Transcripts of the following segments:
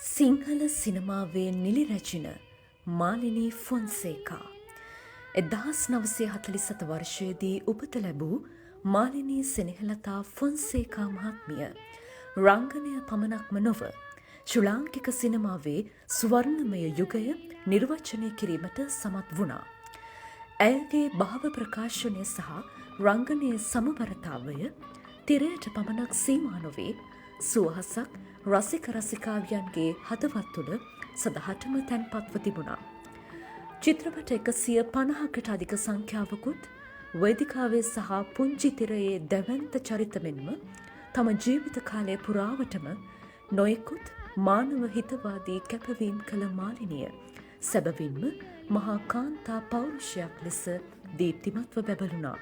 සිංහල සිනමාවේ නිලි රැජින මාලිනී ෆොන්සේකා 1947 වර්ෂයේදී උපත ලැබූ මාලිනී සෙනෙහලතා ෆොන්සේකා මහත්මිය රංගනය පමණක්ම නොව ශ්‍රී ලාංකික සිනමාවේ සුවර්ණමය යුගය නිර්වචනය කිරීමට සමත් වුණා. ඇයගේ භාව ප්‍රකාශනය සහ රංගනයේ සමබරතාවය තිරයට පමණක් සීමා නොවේ සුවහසක් රසික රසිකාවියන්ගේ හදවත් තුළ සදහටම තැන්පත්ව තිබුණා. චිත්‍රපට 150කට අධික සංඛ්‍යාවකුත් වේදිකාවේ සහ පුංචි තිරයේ දැවැන්ත චරිත මෙන්ම තම ජීවිත කාලය පුරාවටම නොයෙකුත් මානව හිතවාදී කැපවීම් කළ මාලිනිය සැබවින්ම මහා කාන්තා පෞරුෂයක් ලෙස දීප්තිමත්ව බැබළුණා.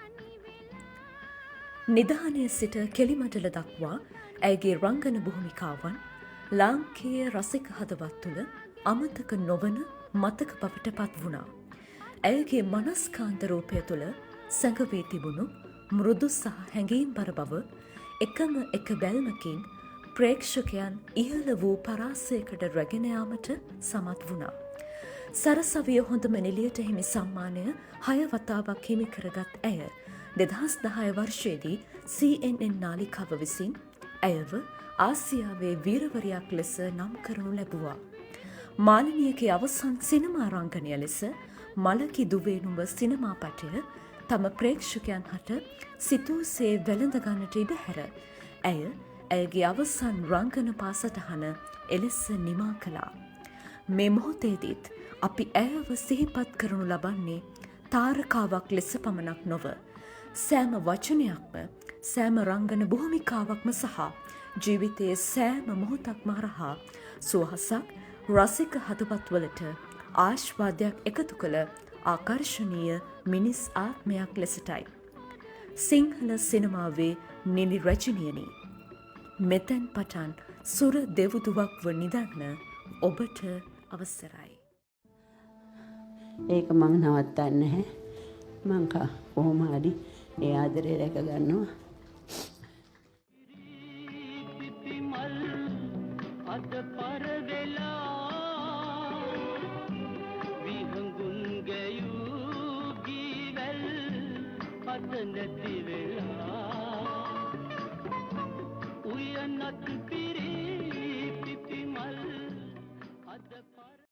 නිධානය සිට කෙලිමඩල දක්වා ඇයගේ රංගන භූමිකාවන් ලාංකේය රසික හදවත් තුළ අමතක නොවන මතක බවට පත් වුණා. ඇයගේ මනස්කාන්ත රූපය තුළ සැඟවී තිබුණු මෘදු සහ හැඟීම්බර බව එකම එක බැල්මකින් ප්‍රේක්ෂකයන් ඉහළ වූ පරාසයකට රැගෙන යාමට සමත් වුණා. සරසවිය හොඳම නිළියට හිමි සම්මානය 6 වතාවක් හිමි කරගත් ඇය 2010 වර්ෂයේදී CNN නාලිකාව විසින් ඇයව ආසියාවේ වීරවරයක් ලෙස නම් කරනු ලැබුවා. මාලිනියගේ අවසන් සිනමා රංගනය ලෙස මලකි දුවේ නුඹ සිනමා පටය තම ප්‍රේක්ෂකයන් හට සිතූසේ වැළඳ ගන්නට ඉඩ හැර ඇය ඇයගේ අවසන් රංගන පාසටහන එලෙස නිමා කළා. මේ මොහොතේදීත් අපි ඇයව සිහිපත් කරනු ලබන්නේ තාරකාවක් ලෙස පමණක් නොව සෑම වචනයක්ම සෑම රංගන භූමිකාවක්ම සහ ජීවිතයේ සෑම මොහොතක්ම හරහා සුවහසක් රසික හදවත්වලට ආශ්වාදයක් එකතු කළ ආකර්ශනීය මිනිස් ආත්මයක් ලෙසටයි. සිංහල සිනමාවේ නිලි රැජිනියනි, මෙතැන් පටන් සුර දෙව්දුවක්ව නිදන්න ඔබට අවසරයි. ඒක මං නවත්තන්නේ නැහැ. මං කොහොම හරි ඒ ආදරේ රැක ගන්නවා. අද පර වෙලා විහඟුන් ගැයූ ගීවැල් අද නැති වෙලා.